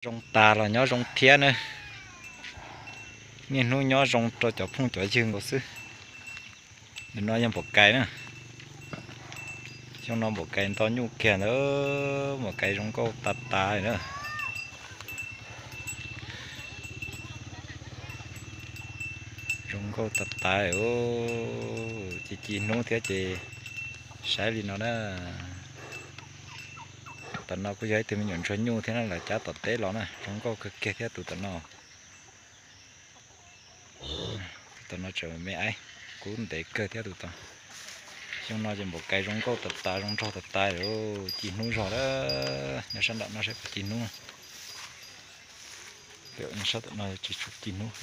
Zoo tas los nyob zoo thiab na. Niaj hnub nyob zoo rau cov phooj cov ywg nkaus xwb. Ntawm no yog npaum kais na. Xyoo no npaum kais nto nyuj kiag ntawd, npaum kais zoo nkauj tas tas li na. Zoo nkauj tas tas li. Ci ci hnub thiab ces saib li no na. Tom no kuj yog ib tug me nyuam ntsuag nyuj thiab na, lawv cab tom teb los na, zoo nkauj kawg kiag thiab tus tom no. Tom no tseem me aib, kub ntev kawg thiab tus tod. Xyoo no ces npaum kais zoo nkauj tas tas, zoo nraug tas tas li. Ci hnub zog lawm, nyob sab nram no saib puas ci hnub. Nyob sab tom no tsis tshua ci hnub.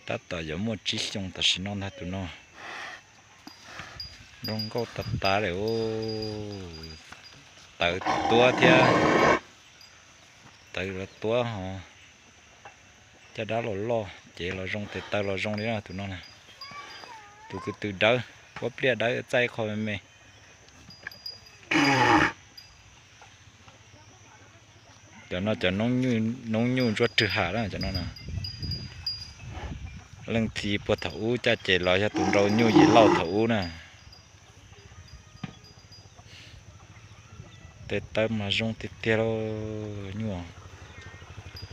Tab tom yuav muaj tsib xyoo tam sim no ntag tus no. Zoo nkauj tas tas li. Tawv tuab thiab, tawv los tuab ho, caj dab los loj, cev los zoo, tes taw los zoo li na tus no na. Tus ko tw dawb, pob pliaj dawb, txaij qho me me. Cov no cov noob nyuj ntsuab rwg ham na cov no na. Leej txiv puag thaum ub caj ces los yog tus nrau nyuj yim lauj thaum ub na. Tes taw mas zoo tiag tiag lauj, nyuj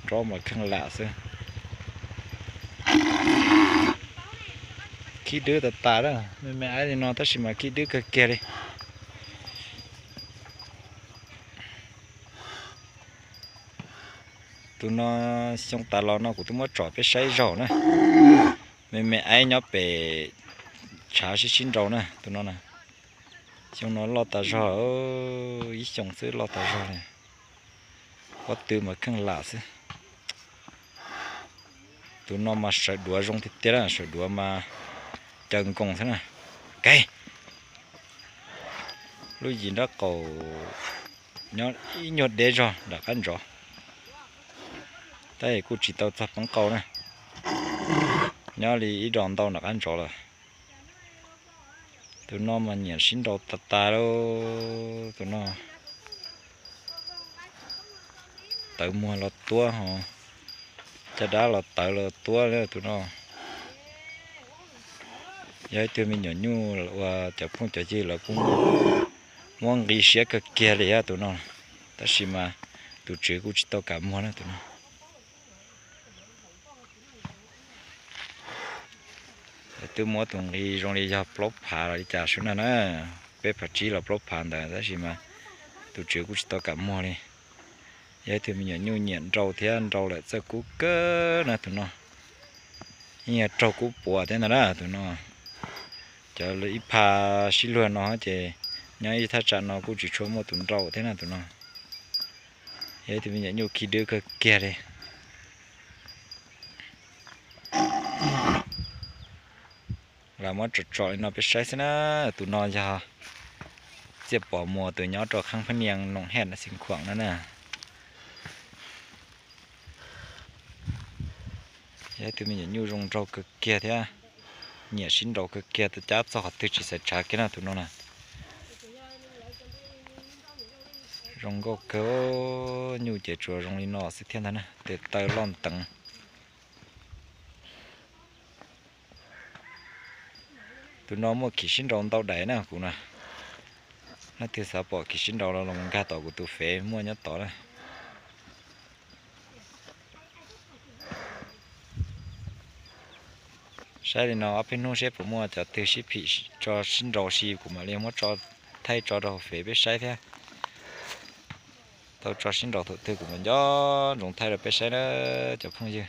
nrov mas kheej lam xwb. Khib dwb tas tas na, me me aib li no tab sis mas khib dwb kawg kiag li. Tus no xyoo tas los no kuv twb muab tsom peb saib zaug na. Me me aib nyob pem tshav sib sib nrau na tus no na. Xyoo no loj tas zog, ib xyoos xwb loj tas zog li. Pob tw mas kheej lam xwb. Tus no mas sawv duav zoo tiag tiag, sawv duav mas caw nkoos xwb na. Ke, lub yim nraub qaum nyob ib nyuag deb zog nram qab ntsov, tab sis kuj tsis tau txog peev qau na, nyob li ib dos ntau nram qab ntsov lawm. Tus no mas nyiam sib nrau tas tas lauj, tus no. Tawv muag los tuab ho, caj dab los tawv los tuab tus no. Yog ib tug me nyuam nyuj uas cov phooj cov ywg lawv kuj muab nqi siab kawg kiag li tus no, tab sis mas tus tswv kuj tsis tau kam muag na tus no. Lawv twb muab tus nqi zoo li yog plaub phav los li cas sub na na, peb phav tsib los plaub phav ntawd tab sis mas tus tswv kuj tsis tau kam muag li. Yog ib tug me nyuam nyuj nyiam nrau thiab nrau lawm txawj kub kawg na tus no, yeej yog raug kub puav thiab ntag na tus no. Cov ib pha sib luag no ces nyob ib thaj tsam no kuj tsis tshua muaj tus nrau thiab na tus no. Yog ib tug me nyuam nyuj khib dwb kawg kiag li. Los muab tsom tsom li no peb saib xwb na. Tus no yog Txiaj Pov Muas tus nyob rau Khaab Phab Nias Noom Hej Xeev Khuam no na. Yog ib tug me nyuam nyuj zoo nraug kawg kiag thiab, nyiam sib nrau kawg kiag, cab txog qhov twg tsis xav tshav kiag na tus no na. Zoo nkauj kawg, nyuj ces tsuas zoo li no xwb thiab ntag na, tes taw loj nteev. Tus no muaj khim sib nrau ntau daim na kuv na. Leej twg xav pom khim sib nrau los los nkag tom kuv tus fev muaj nyob tod na. Saib li no ob peb hnub seb puas muaj cov twg sib phim tso sib nrau si kuv mam li muab tso, thaij tso rau hauv fev peb saib thiab. Tau tso sib nrau thaum twg kuv mam nco ntsoov thaij rau peb saib na cov phooj ywg.